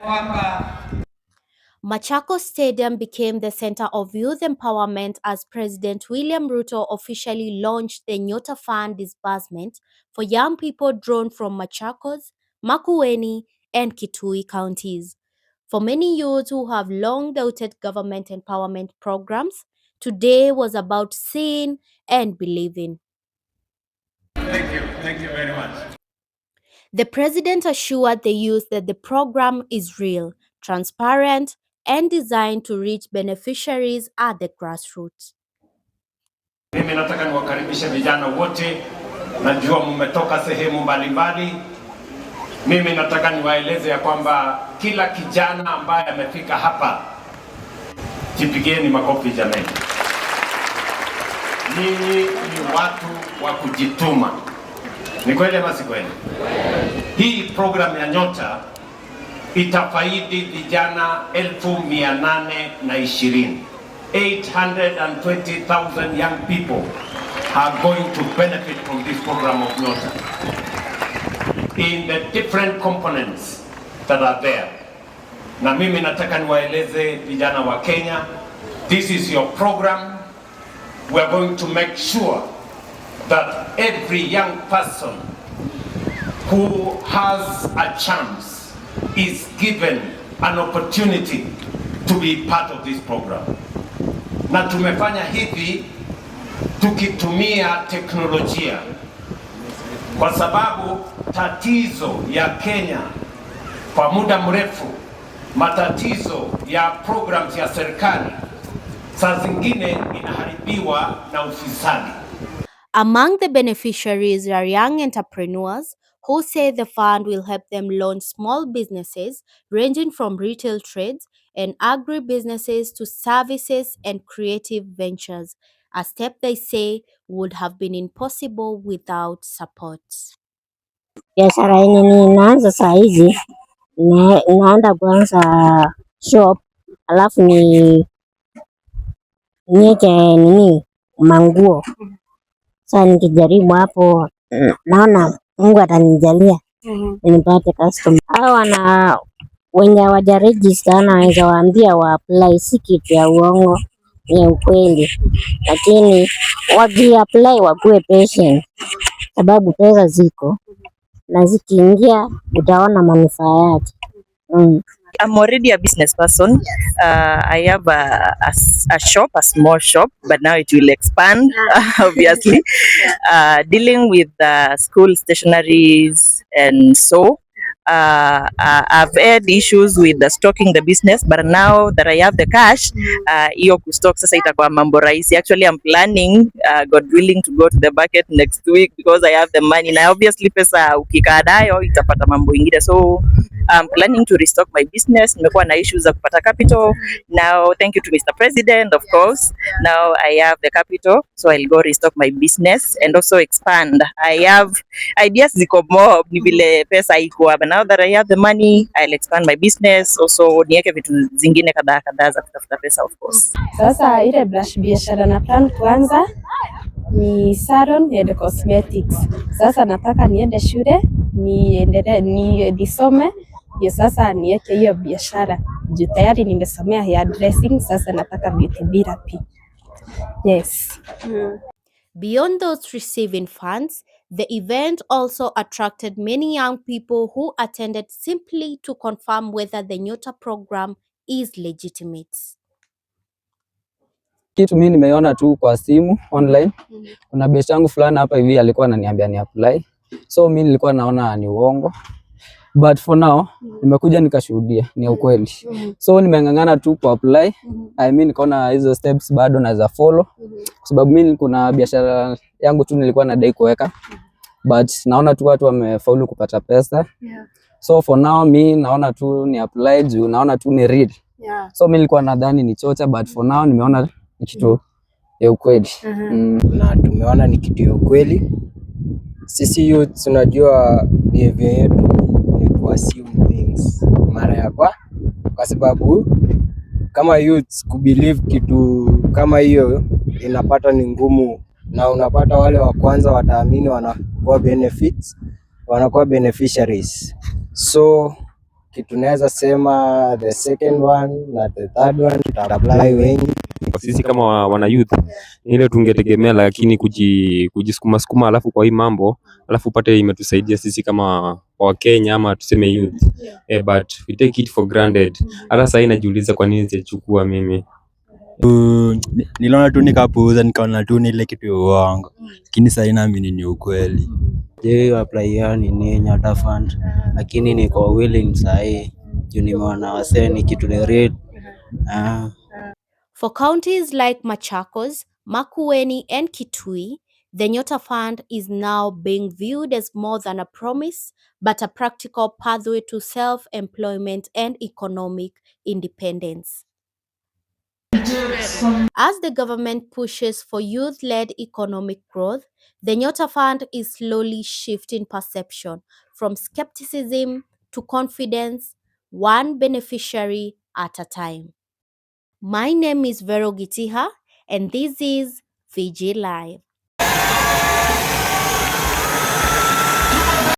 Kwamba Machakos Stadium became the center of youth empowerment as President William Ruto officially launched the Nyota Fund disbursement for young people drawn from Machakos, Makueni, and Kitui counties. For many youths who have long doubted government empowerment programs, today was about seeing and believing. Thank you. Thank you very much. The president assured the youth that the program is real, transparent, and designed to reach beneficiaries at the grassroots. Mimi nataka niwakaribishe vijana wote, najua mmetoka sehemu mbalimbali. Mimi nataka niwaeleze ya kwamba kila kijana ambaye amefika hapa, jipigieni makofi jameni. Nyinyi ni watu wa kujituma. Ni kweli ama si kweli? Hii program ya Nyota itafaidi vijana 820,000. 820,000 young people are going to benefit from this program of Nyota in the different components that are there. Na mimi nataka niwaeleze vijana wa Kenya, this is your program. We are going to make sure that every young person who has a chance is given an opportunity to be part of this program. Na tumefanya hivi tukitumia teknolojia, kwa sababu tatizo ya Kenya kwa muda mrefu, matatizo ya programs ya serikali saa zingine inaharibiwa na ufisadi. Among the beneficiaries are young entrepreneurs who say the fund will help them launch small businesses ranging from retail trades and agribusinesses to services and creative ventures, a step they say would have been impossible without support. Biashara yenye ninaanza saa hizi naenda kuanza shop, alafu ni niweke nini manguo. Sasa nikijaribu hapo naona Mungu atanijalia nipate customer. Hao wana wenye hawaja register naweza waambia wa apply, si kitu ya uongo, ni ya ukweli, lakini waki apply wakuwe patient, sababu pesa ziko na zikiingia utaona manufaa yake. I'm already a business person. I have a shop, a small shop, but now it will expand, obviously. Dealing with school stationaries and so. I've had issues with the stocking the business, but now that I have the cash, hiyo kustock sasa itakuwa mambo rahisi. Actually, I'm planning, God willing, to go to the market next week because I have the money. Na obviously pesa ukikaa nayo itapata mambo ingine, so I'm planning to restock my business. Nimekuwa na issues za kupata capital. Now, thank you to Mr. President, of course. Now I have the capital, so I'll go restock my business and also expand. I have ideas ziko mob, ni vile pesa iko, but now that I have the money, I'll expand my business. Also niweke vitu zingine kadhaa kadhaa za kutafuta pesa, of course. Sasa ile brush biashara na plan kuanza ni salon and cosmetics. Sasa nataka niende shule niendelee ni nisome ndio sasa niweke hiyo biashara juu tayari nimesomea hair dressing. Sasa nataka beauty therapy. Yes. Beyond those receiving funds, the event also attracted many young people who attended simply to confirm whether the Nyota program is legitimate. Kitu mimi nimeona tu kwa simu online. Kuna best yangu fulani hapa hivi alikuwa ananiambia ni apply. So mimi nilikuwa naona ni uongo. But for now nimekuja nikashuhudia ni ukweli. So nimeng'ang'ana tu ku apply. I mean, nikaona hizo steps bado naweza follow kwa sababu mimi kuna biashara yangu tu nilikuwa nadai kuweka, but naona tu watu wamefaulu kupata pesa. So for now mi naona tu ni apply juu naona tu ni real. So mi nilikuwa nadhani ni chocha, but for now nimeona ni kitu ya ukweli. Na tumeona ni kitu ya ukweli. Sisi youth tunajua behavior yetu ni ku assume things mara ya kwa sababu kama youths kubelieve kitu kama hiyo inapata ni ngumu, na unapata wale wa kwanza wataamini wanakuwa benefits, wanakuwa beneficiaries. So Kitu naweza sema, the second one na the third one tuta-apply wengi. Sisi kama wana youth ile tungetegemea, lakini kujisukuma sukuma, alafu kwa hii mambo alafu upate imetusaidia sisi kama Wakenya ama tuseme youth, but we take it for granted. Hata sasa najiuliza kwa nini sijachukua mimi. Niliona tu nikapuuza, nikaona tu ni ile kitu ya uongo, lakini sasa naamini ni ukweli. Je, apply hiyo nini Nyota Fund, lakini niko willing sahii juu nimeona wasee ni kitu ni real. Ah. For counties like Machakos, Makueni, and Kitui, the Nyota Fund is now being viewed as more than a promise, but a practical pathway to self-employment and economic independence. As the government pushes for youth-led economic growth, the Nyota Fund is slowly shifting perception from skepticism to confidence, one beneficiary at a time. My name is Vero Gitiha, and this is VG Live.